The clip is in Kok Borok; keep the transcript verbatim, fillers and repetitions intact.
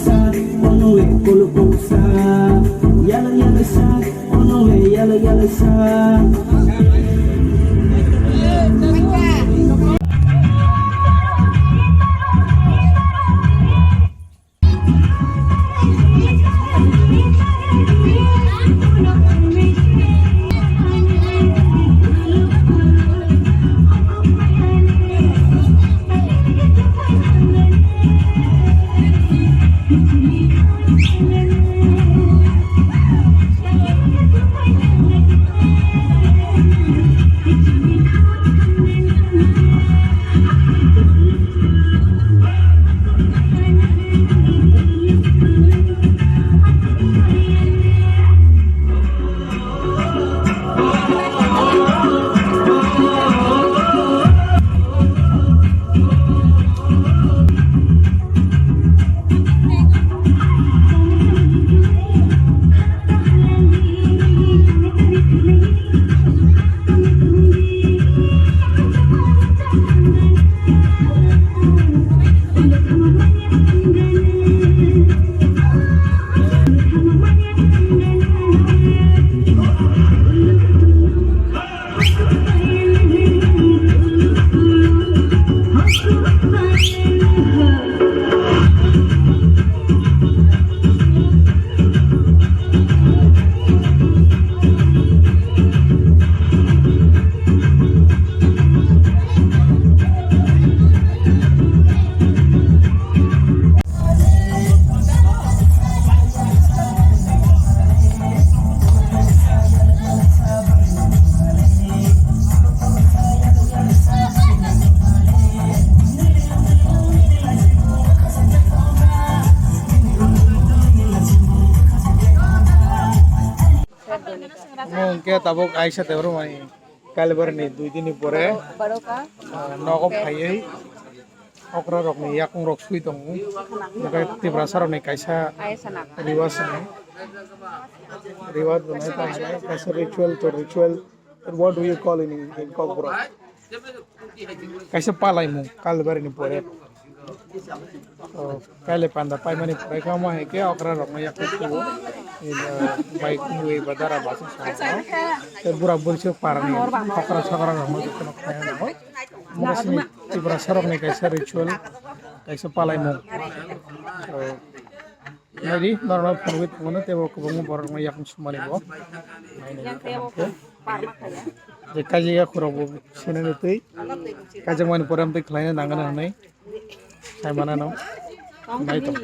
Sa, ono we kolo kolo sa. Yellow, yellow sa, ono we yellow, yellow sa. Omo hwnkhe tabuk aisa tei oro mai Kailaibari ni dui din ni pore, ah, nogo phaiwi okra rok ni yakung rok sui tongo. Hwnkhe Tiprasa rok ni kaisa riwaj ni, riwaj bo nai tong nai, kaisa ritual to ritual. What do you call in, in Kokborok? Kaisa palaimung Kailaibari ni pore. O, kailai panda paimani pore khe omo hai khe okra rokno yakung sugo. Bai kumui ba dara bacha song. Tei bura buri se parani okra sokra rokno jotono khlai nango. Omo sini Tiprasa rokni kaisa ritual, kaisa palaimung. O, naidi norokno phunugwi tongo tei bo kwbangma borokno yakung sumani bo. Naina je kaijak ya khorok bo sinani twi. Kaijakmani pore amtwi khlaina nangani hwnwi. Sai manano. Nai tong.